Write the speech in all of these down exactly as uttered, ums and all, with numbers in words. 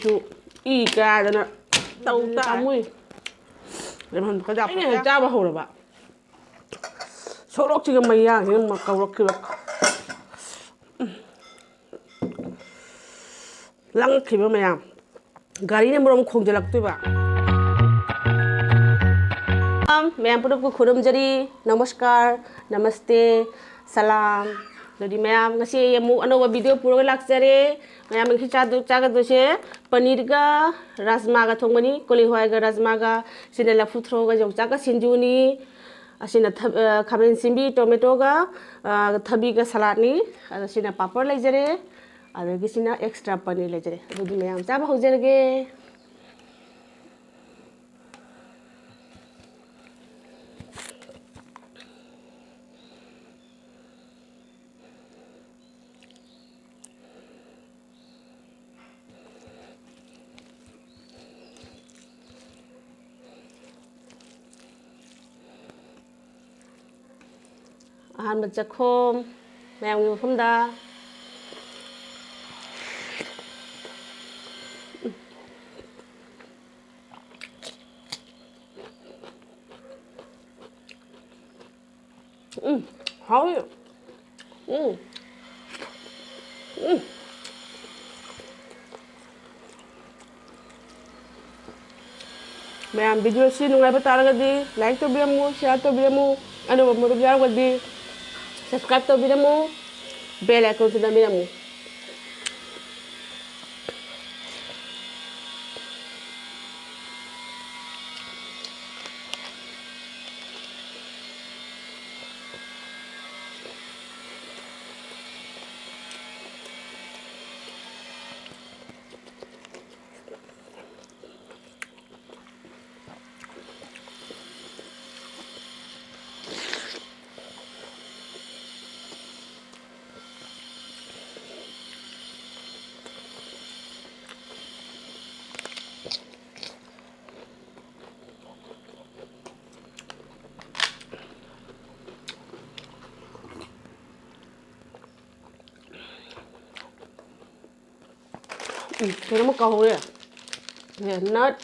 ꯁꯨ ꯏ ꯀꯥꯗꯅ ꯇꯧ ꯇꯥꯔꯦ꯫ ꯄꯥꯝꯃꯨꯏ꯫ ꯑꯩꯅ ꯍꯦꯛ ꯆꯥꯕ ꯍꯧꯔꯕ꯫ ꯁꯣꯔꯣꯛꯁꯤꯒ ꯃꯌꯥꯡꯁꯤꯅ ꯀꯧꯔꯛꯈꯤꯕ꯫ ꯂꯪꯈꯤꯕ ꯃꯌꯥꯝ꯫ ꯒꯥꯔꯤꯅ ꯃꯔꯣꯝ ꯈꯣꯡꯖꯜꯂꯛꯇꯣꯏꯕ꯫ ꯃꯌꯥꯝ ꯄꯨꯝꯅꯃꯛꯄꯨ ꯈꯨꯔꯨꯝꯖꯔꯤ꯫ ꯅꯃꯁꯀꯥꯔ, ꯅꯃꯁꯇꯦ, ꯁꯂꯥꯝ꯫ ꯑꯗꯨꯗꯤ ꯃꯌꯥꯝ, ꯉꯁꯤ ꯑꯩ ꯑꯃꯨꯛ ꯑꯅꯧꯕ video ꯄꯨꯔꯒ ꯂꯥꯛꯆꯔꯦ꯫ ꯃꯌꯥꯝ ꯉꯁꯤ ꯆꯥꯗꯣ-, ꯆꯥꯒꯗꯣꯏꯁꯦ ꯄꯅꯤꯔꯒ ꯔꯥꯖꯃꯥꯒ ꯊꯣꯡꯕꯅꯤ꯫ ꯀꯣꯂꯤ ꯍꯋꯥꯏꯒ ꯔꯥꯖꯃꯥꯒ, ꯁꯤꯅ ꯂꯐꯨ ꯊ꯭ꯔꯣꯒ ꯌꯣꯡꯆꯥꯛꯀ ꯁꯤꯡꯖꯨꯅꯤ꯫ ꯑꯁꯤꯅ ꯊ-, ꯑ, ꯈꯥꯃꯦꯟ ꯑꯁꯤꯟꯕꯤ, ꯇꯣꯃꯦꯇꯣꯒ, ꯑ, ꯊꯕꯤꯒ ꯁꯂꯥꯗꯅꯤ꯫ ꯑꯗꯣ ꯁꯤꯅ ꯄꯥꯄꯔ ꯂꯩꯖꯔꯦ꯫ ꯑꯗꯒꯤ ꯁꯤꯅ extra ꯄꯅꯤꯔ ꯂꯩꯖꯔꯦ꯫ ꯑꯗꯨꯗꯤ ꯃꯌꯥꯝ ꯆꯥꯕ ꯍꯧꯖꯔꯒꯦ꯫ ꯑꯍꯥꯟꯕ ꯆꯥꯛꯈꯣꯝ ꯃꯌꯥꯝꯒꯤ ꯃꯐꯝꯗ꯫ ꯎꯝ, ꯍꯥꯎꯋꯤ꯫ ꯎꯝ꯫ ꯎꯝ꯫ ꯃꯌꯥꯝ, video ꯁꯤ ꯅꯨꯡꯉꯥꯏꯕ ꯇꯥꯔꯒꯗꯤ like ꯇꯧꯕꯤꯔꯝꯃꯨ, share ꯇꯧꯕꯤꯔꯝꯃꯨ, ꯑꯅꯧꯕ ꯃꯔꯨꯞ ꯌꯥꯎꯔꯒꯗꯤ subscribe ꯇꯧꯕꯤꯔꯝꯃꯨ, bell icon ꯁꯨ ꯅꯝꯕꯤꯔꯝꯃꯨ꯫ ꯎꯝ, ꯀꯩꯅꯣꯝꯃ ꯀꯥꯎꯍꯧꯔꯦ꯫ ꯅꯠ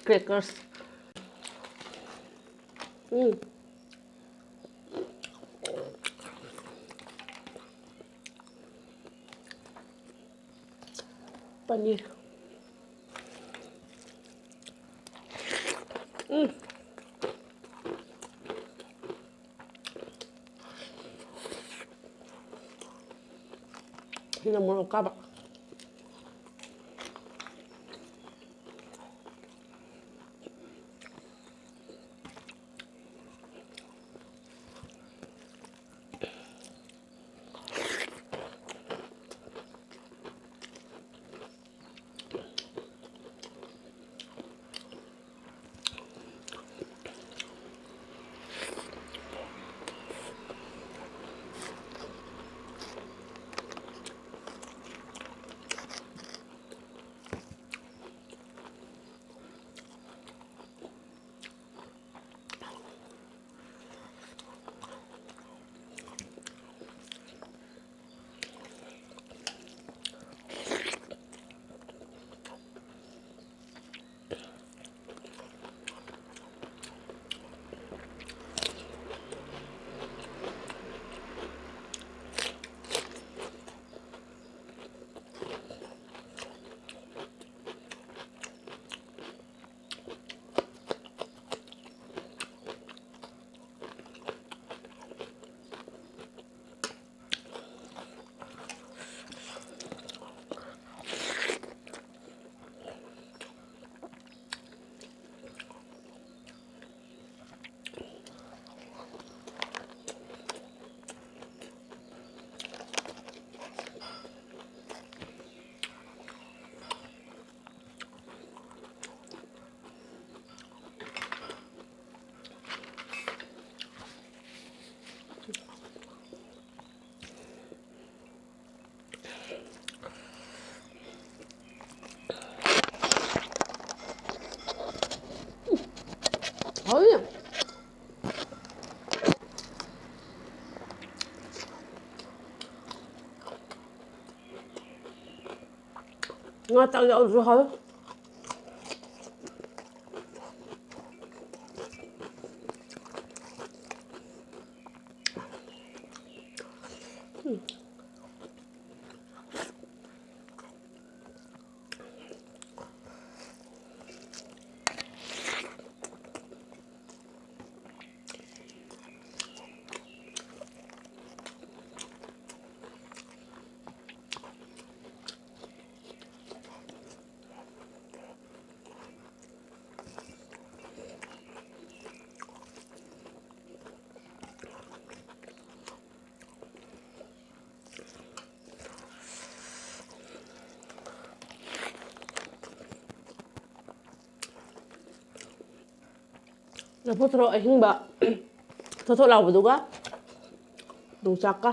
ꯀ꯭ꯔꯦꯀꯔꯁ꯫ ꯎꯝ꯫ ꯄꯅꯤꯔ꯫ ꯎꯝ꯫ ꯁꯤꯅ ꯃꯣꯔꯣꯛ ꯀꯥꯕ꯫ ꯍꯥꯎꯋꯤ꯫ ꯉꯥ ꯆꯥꯛ ꯌꯥꯎꯗ꯭ꯔꯁꯨ ꯍꯥꯎꯋꯦ꯫ ꯂꯐꯨ ꯊꯔꯣ ꯑꯍꯤꯡꯕ ꯊꯣꯠ ꯊꯣꯠ ꯂꯥꯎꯕꯗꯨꯒ ꯌꯣꯡꯆꯥꯛꯀ꯫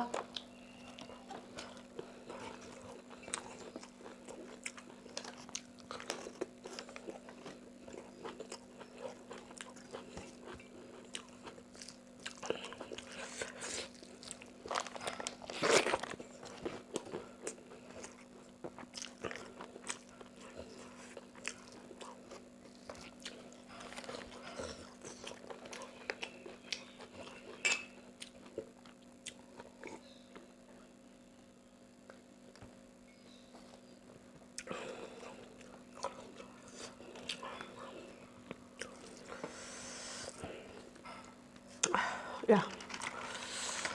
ꯌꯥ,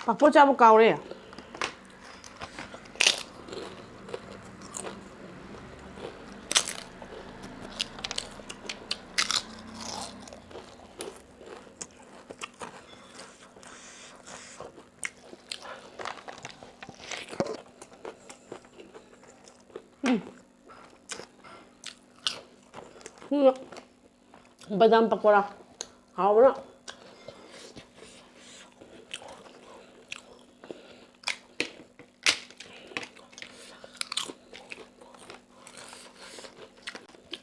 ꯄꯥꯐꯣꯔ ꯆꯥꯕ ꯀꯥꯎꯔꯦ꯫ ꯎꯝ꯫ ꯕꯗꯥꯝ ꯄꯀꯣꯔꯥ ꯍꯥꯎꯕꯅ꯫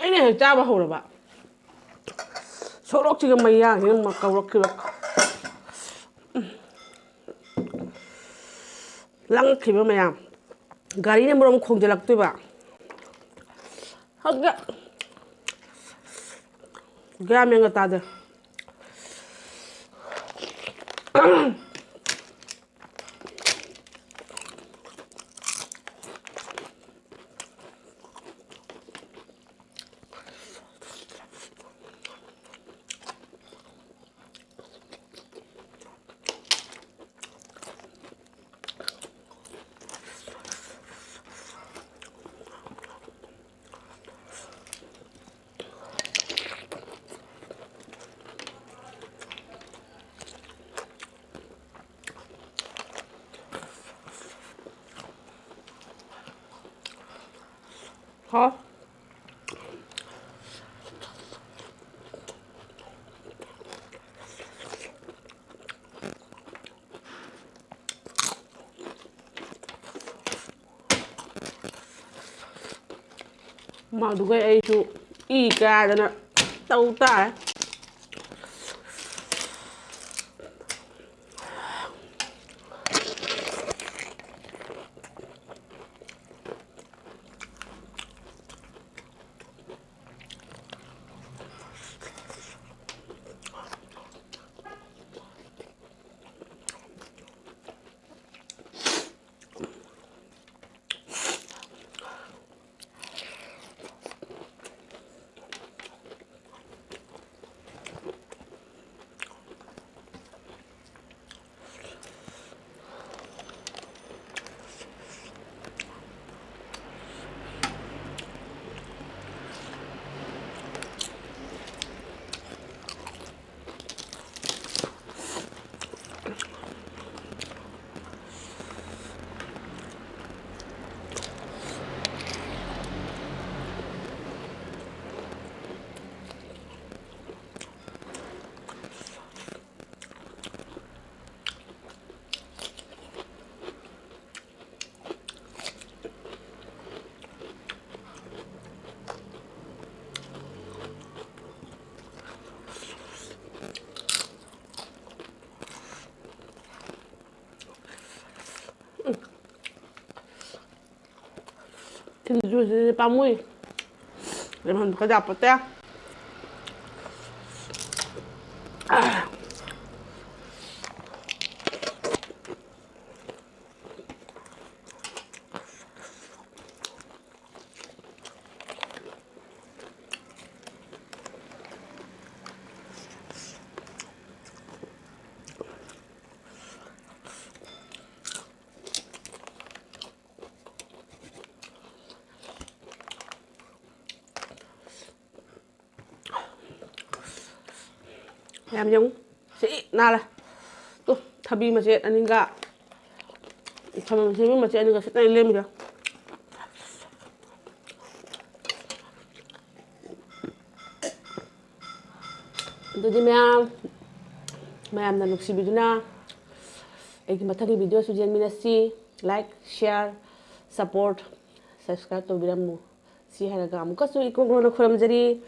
ꯑꯩꯅ ꯍꯦꯛ ꯆꯥꯕ ꯍꯧꯔꯕ ꯁꯣꯔꯣꯛꯁꯤꯒ ꯃꯩꯌꯥꯁꯤꯅ ꯀꯧꯔꯛꯈꯤꯕ꯫ ꯂꯪꯉꯛꯈꯤꯕ ꯃꯌꯥꯝ꯫ ꯒꯥꯔꯤꯅ ꯃꯔꯣꯝ ꯈꯣꯡꯖꯜꯂꯛꯇꯣꯏꯕ꯫ ꯍꯧꯖꯤꯛ ꯒ꯭ꯌꯥꯟ ꯃꯦꯟꯒ ꯇꯥꯗꯦ꯫ ꯍꯥꯎ꯫ ꯃꯗꯨꯒꯩ ꯑꯩꯁꯨ ꯏ ꯀꯥꯗꯅ ꯇꯧ ꯇꯥꯔꯦ꯫ ꯁꯤꯡꯖꯨꯁꯤꯗꯤ ꯄꯥꯝꯃꯨꯏ꯫ ꯂꯦꯝꯍꯟꯕ ꯈꯔ ꯌꯥꯄꯣꯠꯇꯦ꯫ ꯌꯥꯝ ꯌꯦꯡꯉꯨ꯫ ꯁꯤ ꯅꯥꯜꯂꯦ꯫ ꯇꯨ, ꯊꯕꯤ ꯃꯆꯦꯠ ꯑꯅꯤꯒ ꯊꯕꯤ ꯃꯆꯦꯠ ꯑꯅꯤꯒ ꯁꯤꯠꯅ ꯂꯦꯝꯃꯤꯗ꯫ ꯑꯗꯨꯗꯤ ꯃꯌꯥꯝ, ꯃꯌꯥꯝꯅ ꯅꯨꯡꯁꯤꯕꯤꯗꯨꯅ ꯑꯩꯒꯤ ꯃꯊꯪꯒꯤ videoꯁꯨ ꯌꯦꯡꯃꯤꯟꯅꯁꯤ꯫ Like, share, support, subscribe ꯇꯧꯕꯤꯔꯝꯃꯨ꯫ ꯁꯤ ꯍꯥꯏꯔꯒ ꯑꯃꯨꯛꯀꯁꯨ ꯏꯀꯣꯛ ꯂꯣꯟꯅ ꯈꯨꯔꯨꯝꯖꯔꯤ꯫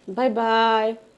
Bye bye꯫